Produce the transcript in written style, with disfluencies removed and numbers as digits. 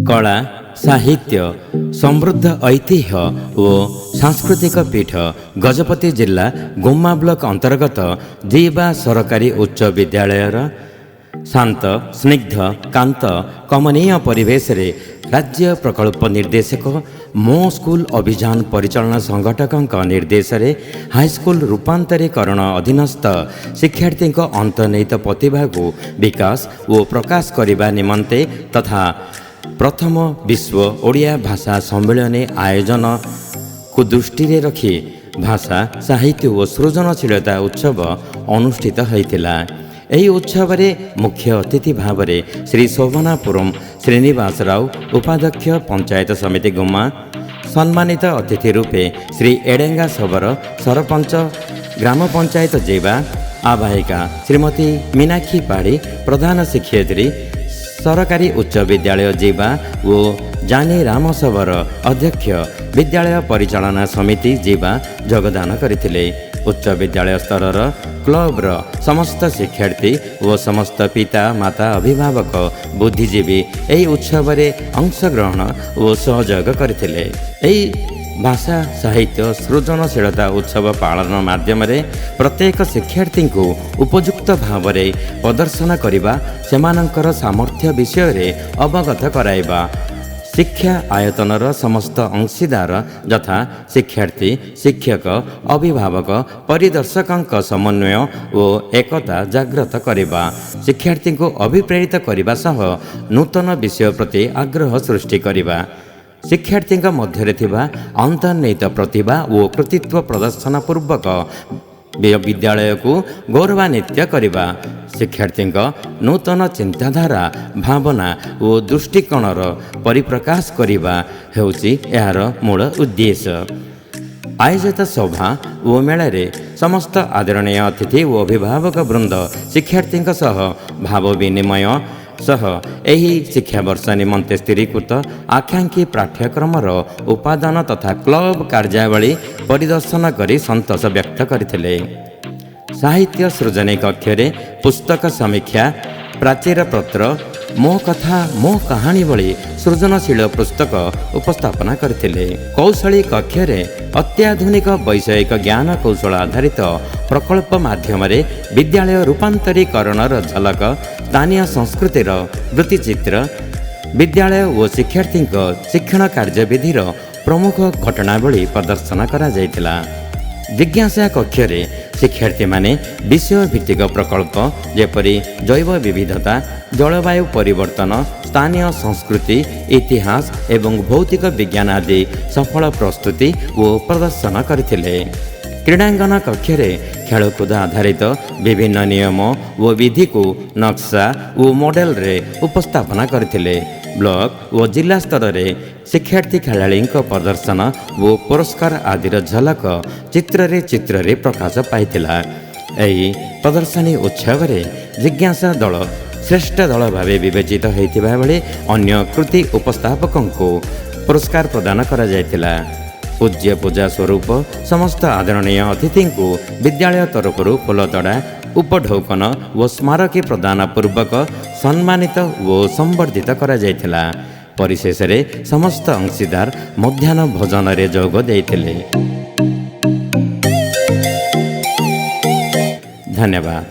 କଳା, ସାହିତ୍ୟ, ସମୃଦ୍ଧ ଐତିହ୍ୟ ଓ ସାଂସ୍କୃତିକ ପୀଠ ଗଜପତି ଜିଲ୍ଲା ଗୁମ୍ମା ବ୍ଲକ ଅନ୍ତର୍ଗତ ଜିବା ସରକାରୀ ଉଚ୍ଚ ବିଦ୍ୟାଳୟର ଶାନ୍ତ, ସ୍ନିଗ୍ଧ, କାନ୍ତ, କମନୀୟ ପରିବେଶରେ ରାଜ୍ୟ ପ୍ରକଳ୍ପ ନିର୍ଦ୍ଦେଶକ ମୋ ସ୍କୁଲ ଅଭିଯାନ ପରିଚାଳନା ସଂଗଠକଙ୍କ ନିର୍ଦ୍ଦେଶରେ ହାଇସ୍କୁଲ ରୂପାନ୍ତରୀକରଣ ଅଧୀନସ୍ଥ ଶିକ୍ଷାର୍ଥୀଙ୍କ ଅନ୍ତର୍ନିହିତ ପ୍ରତିଭାକୁ ବିକାଶ ଓ ପ୍ରକାଶ କରିବା ନିମନ୍ତେ ତଥା ପ୍ରଥମ ବିଶ୍ୱ ଓଡ଼ିଆ ଭାଷା ସମ୍ମିଳନୀ ଆୟୋଜନକୁ ଦୃଷ୍ଟିରେ ରଖି ଭାଷା, ସାହିତ୍ୟ ଓ ସୃଜନଶୀଳତା ଉତ୍ସବ ଅନୁଷ୍ଠିତ ହୋଇଥିଲା। ଏହି ଉତ୍ସବରେ ମୁଖ୍ୟ ଅତିଥି ଭାବରେ ଶ୍ରୀ ଶୋଭନାପୁରମ ଶ୍ରୀନିବାସ ରାଓ, ଉପାଧ୍ୟକ୍ଷ, ପଞ୍ଚାୟତ ସମିତି ଗୁମ୍ମା, ସମ୍ମାନିତ ଅତିଥି ରୂପେ ଶ୍ରୀ ଏଡେଙ୍ଗା ଶବର, ସରପଞ୍ଚ, ଗ୍ରାମ ପଞ୍ଚାୟତ ଜିବା, ଆବାହିକା ଶ୍ରୀମତୀ ମୀନାକ୍ଷୀ ପାଢ଼ୀ, ପ୍ରଧାନ ଶିକ୍ଷୟିତ୍ରୀ, ସରକାରୀ ଉଚ୍ଚ ବିଦ୍ୟାଳୟ ଜିବା ଓ ଜାନି ରାମ ଶବର, ଅଧ୍ୟକ୍ଷ, ବିଦ୍ୟାଳୟ ପରିଚାଳନା ସମିତି ଜିବା ଯୋଗଦାନ କରିଥିଲେ। ଉଚ୍ଚ ବିଦ୍ୟାଳୟ ସ୍ତରର କ୍ଲବର ସମସ୍ତ ଶିକ୍ଷାର୍ଥୀ ଓ ସମସ୍ତ ପିତା ମାତା, ଅଭିଭାବକ, ବୁଦ୍ଧିଜୀବୀ ଏହି ଉତ୍ସବରେ ଅଂଶଗ୍ରହଣ ଓ ସହଯୋଗ କରିଥିଲେ। ଏହି ଭାଷା, ସାହିତ୍ୟ, ସୃଜନଶୀଳତା ଉତ୍ସବ ପାଳନ ମାଧ୍ୟମରେ ପ୍ରତ୍ୟେକ ଶିକ୍ଷାର୍ଥୀଙ୍କୁ ଉପଯୁକ୍ତ ଭାବରେ ପ୍ରଦର୍ଶନ କରିବା, ସେମାନଙ୍କର ସାମର୍ଥ୍ୟ ବିଷୟରେ ଅବଗତ କରାଇବା, ଶିକ୍ଷା ଆୟତନର ସମସ୍ତ ଅଂଶୀଦାର ଯଥା ଶିକ୍ଷାର୍ଥୀ, ଶିକ୍ଷକ, ଅଭିଭାବକ, ପରିଦର୍ଶକଙ୍କ ସମନ୍ୱୟ ଓ ଏକତା ଜାଗ୍ରତ କରିବା, ଶିକ୍ଷାର୍ଥୀଙ୍କୁ ଅଭିପ୍ରେରିତ କରିବା ସହ ନୂତନ ବିଷୟ ପ୍ରତି ଆଗ୍ରହ ସୃଷ୍ଟି କରିବା, ଶିକ୍ଷାର୍ଥୀଙ୍କ ମଧ୍ୟରେ ଥିବା ଅନ୍ତର୍ନିହିତ ପ୍ରତିଭା ଓ କୃତିତ୍ୱ ପ୍ରଦର୍ଶନ ପୂର୍ବକ ବିଦ୍ୟାଳୟକୁ ଗୌରବାନ୍ୱିତ କରିବା, ଶିକ୍ଷାର୍ଥୀଙ୍କ ନୂତନ ଚିନ୍ତାଧାରା, ଭାବନା ଓ ଦୃଷ୍ଟିକୋଣର ପରିପ୍ରକାଶ କରିବା ହେଉଛି ଏହାର ମୂଳ ଉଦ୍ଦେଶ୍ୟ। ଆୟୋଜିତ ସଭା ଓ ମେଳାରେ ସମସ୍ତ ଆଦରଣୀୟ ଅତିଥି ଓ ଅଭିଭାବକ ବୃନ୍ଦ ଶିକ୍ଷାର୍ଥୀଙ୍କ ସହ ଭାବ ବିନିମୟ ସହ ଏହି ଶିକ୍ଷାବର୍ଷ ନିମନ୍ତେ ସ୍ଥିରୀକୃତ ଆକାଂକ୍ଷୀ ପାଠ୍ୟକ୍ରମର ଉପାଦାନ ତଥା କ୍ଲବ କାର୍ଯ୍ୟାବଳୀ ପରିଦର୍ଶନ କରି ସନ୍ତୋଷ ବ୍ୟକ୍ତ କରିଥିଲେ। ସାହିତ୍ୟ ସୃଜନୀ କକ୍ଷରେ ପୁସ୍ତକ ସମୀକ୍ଷା, ପ୍ରାଚୀର ପତ୍ର, ମୋ କଥା ମୋ କାହାଣୀ ଭଳି ସୃଜନଶୀଳ ପୁସ୍ତକ ଉପସ୍ଥାପନା କରିଥିଲେ। କୌଶଳୀ କକ୍ଷରେ ଅତ୍ୟାଧୁନିକ ବୈଷୟିକ ଜ୍ଞାନ କୌଶଳ ଆଧାରିତ ପ୍ରକଳ୍ପ ମାଧ୍ୟମରେ ବିଦ୍ୟାଳୟ ରୂପାନ୍ତରୀକରଣର ଝଲକ, ସ୍ଥାନୀୟ ସଂସ୍କୃତିର ବୃତ୍ତିଚିତ୍ର, ବିଦ୍ୟାଳୟ ଓ ଶିକ୍ଷାର୍ଥୀଙ୍କ ଶିକ୍ଷଣ କାର୍ଯ୍ୟବିଧିର ପ୍ରମୁଖ ଘଟଣାବଳୀ ପ୍ରଦର୍ଶନ କରାଯାଇଥିଲା। ଜିଜ୍ଞାସା କକ୍ଷରେ ଶିକ୍ଷାର୍ଥୀମାନେ ବିଷୟଭିତ୍ତିକ ପ୍ରକଳ୍ପ ଯେପରି ଜୈବ ବିବିଧତା, ଜଳବାୟୁ ପରିବର୍ତ୍ତନ, ସ୍ଥାନୀୟ ସଂସ୍କୃତି, ଇତିହାସ ଏବଂ ଭୌତିକ ବିଜ୍ଞାନ ଆଦି ସଫଳ ପ୍ରସ୍ତୁତି ଓ ପ୍ରଦର୍ଶନ କରିଥିଲେ। କ୍ରୀଡ଼ାଙ୍ଗନ କକ୍ଷରେ ଖେଳକୁଦ ଆଧାରିତ ବିଭିନ୍ନ ନିୟମ ଓ ବିଧିକୁ ନକ୍ସା ଓ ମଡେଲରେ ଉପସ୍ଥାପନା କରିଥିଲେ। ବ୍ଲକ ଓ ଜିଲ୍ଲା ସ୍ତରରେ ଶିକ୍ଷାର୍ଥୀ ଖେଳାଳିଙ୍କ ପ୍ରଦର୍ଶନ ଓ ପୁରସ୍କାର ଆଦିର ଝଲକ ଚିତ୍ରରେ ଚିତ୍ରରେ ପ୍ରକାଶ ପାଇଥିଲା। ଏହି ପ୍ରଦର୍ଶନୀ ଉତ୍ସବରେ ଜିଜ୍ଞାସା ଦଳ ଶ୍ରେଷ୍ଠ ଦଳ ଭାବେ ବିବେଚିତ ହୋଇଥିବା ବେଳେ ଅନ୍ୟ କୃତି ଉପସ୍ଥାପକଙ୍କୁ ପୁରସ୍କାର ପ୍ରଦାନ କରାଯାଇଥିଲା। ପୂଜ୍ୟ ପୂଜା ସ୍ୱରୂପ ସମସ୍ତ ଆଦରଣୀୟ ଅତିଥିଙ୍କୁ ବିଦ୍ୟାଳୟ ତରଫରୁ ଫୁଲତୋଡ଼ା, ଉପଢୌକନ ଓ ସ୍ମାରକୀ ପ୍ରଦାନ ପୂର୍ବକ ସମ୍ମାନିତ ଓ ସମ୍ବର୍ଦ୍ଧିତ କରାଯାଇଥିଲା। ପରିଶେଷରେ ସମସ୍ତ ଅଂଶୀଦାର ମଧ୍ୟାହ୍ନ ଭୋଜନରେ ଯୋଗ ଦେଇଥିଲେ। ଧନ୍ୟବାଦ।